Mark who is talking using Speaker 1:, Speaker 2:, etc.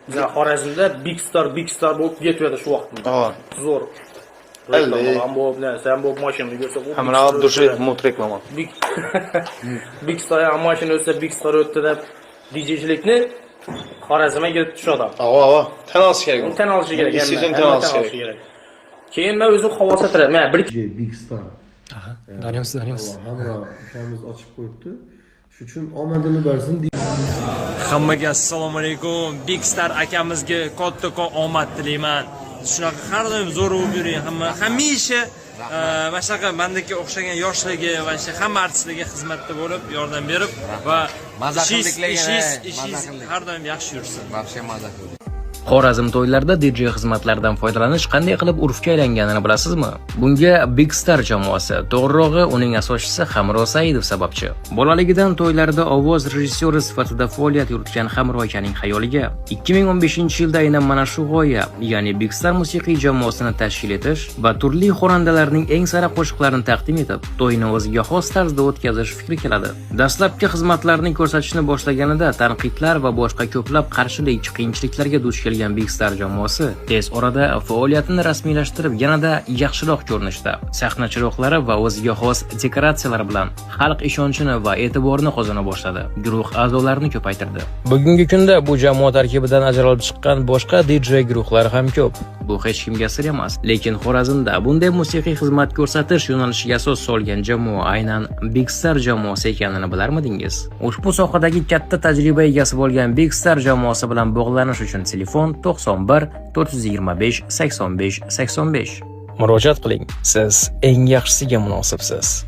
Speaker 1: Bizlar Xorazmda Big Star, Big Star bo'lib ketadi shu vaqtda.
Speaker 2: Aa.
Speaker 1: Zo'r.
Speaker 2: Elli.
Speaker 1: Reklama ham bo'lib, narsa ham bo'lib, mashinani ko'rsa, u Big
Speaker 2: Hamra
Speaker 1: Star
Speaker 2: души
Speaker 1: o'tdi.
Speaker 2: Mut reklama.
Speaker 1: Big Star ham mashina o'tsa, Big Star o'tdi deb DJ-chilikni Xorazmga kelib tushadi.
Speaker 2: Ava ava. Tan olish kerak.
Speaker 1: Uni tan olishi kerak.
Speaker 2: Istesang
Speaker 1: hamma,
Speaker 2: tan
Speaker 1: hamma
Speaker 2: olish
Speaker 1: tan olishi
Speaker 2: kerak.
Speaker 1: kerak. Keyin men o'zim xavotir turaman. Men bir
Speaker 3: DJ Big Star.
Speaker 4: Taniymiz, taniymiz.
Speaker 3: Hamro ukamiz ochib qo'yibdi. Shu uchun omadini bersin.
Speaker 5: Hammaga assalomu alaykum. Big Star akamizga kattakon omad tilayman. Shunaqa har doim zo'r bo'lib yuring. Hamma hamisha mana shunaqa mandagi o'xshagan yoshlarga va shu hamma artistlarga xizmatda bo'lib, yordam berib va
Speaker 6: Maza
Speaker 5: ishingiz
Speaker 6: qildik lekin,
Speaker 5: ishingiz
Speaker 6: maza
Speaker 5: ishingiz
Speaker 6: qildik.
Speaker 5: har doim yaxshi yursin.
Speaker 6: Вообще maza qildik.
Speaker 7: Xorazm to'ylarida DJ xizmatlaridan foydalanish qanday qilib urfga aylanganini bilasizmi? Bunga Big Star jamoasi, to'g'rirog'i, uning asoschisi Hamro Saidov sababchi. Bolaligidan to'ylarda ovoz rejissyori sifatida faoliyat yuritgan Hamro akaning xayoliga 2015-yilda aynan mana shu g'oya, ya'ni Big Star musiqiy jamoasini tashkil etish va turli xonandalarning eng sara qo'shiqlarini taqdim etib, to'yni o'ziga xos tarzda o'tkazish fikri keladi. Dastlabki xizmatlarni ko'rsatishni boshlaganida tanqidlar va boshqa ko'plab qarshilik, qiyinchiliklarga duch kelgan Big Star jamoasi tez orada faoliyatini rasmiylashtirib, yanada yaxshiroq ko'rinishda, sahna chiroqlari va o'ziga xos dekoratsiyalar bilan xalq ishonchini va e'tiborini qozona boshladi. Guruh a'zolarini ko'paytirdi. Bugungi kunda bu jamoa tarkibidan ajralib chiqqan boshqa DJ guruhlari ham ko'p. Bu hech kimga sir emas, lekin Xorazmda bunday musiqiy xizmat ko'rsatish yo'nalishiga asos solgan jamoa aynan Big Star jamoasi ekanini bilarmidingiz? Ushbu sohadagi katta tajriba egasi bo'lgan Big Star jamoasi bilan bog'lanish uchun telefon 91 425 85 85. Murojaat qiling. Siz eng yaxshisiga munosibsiz.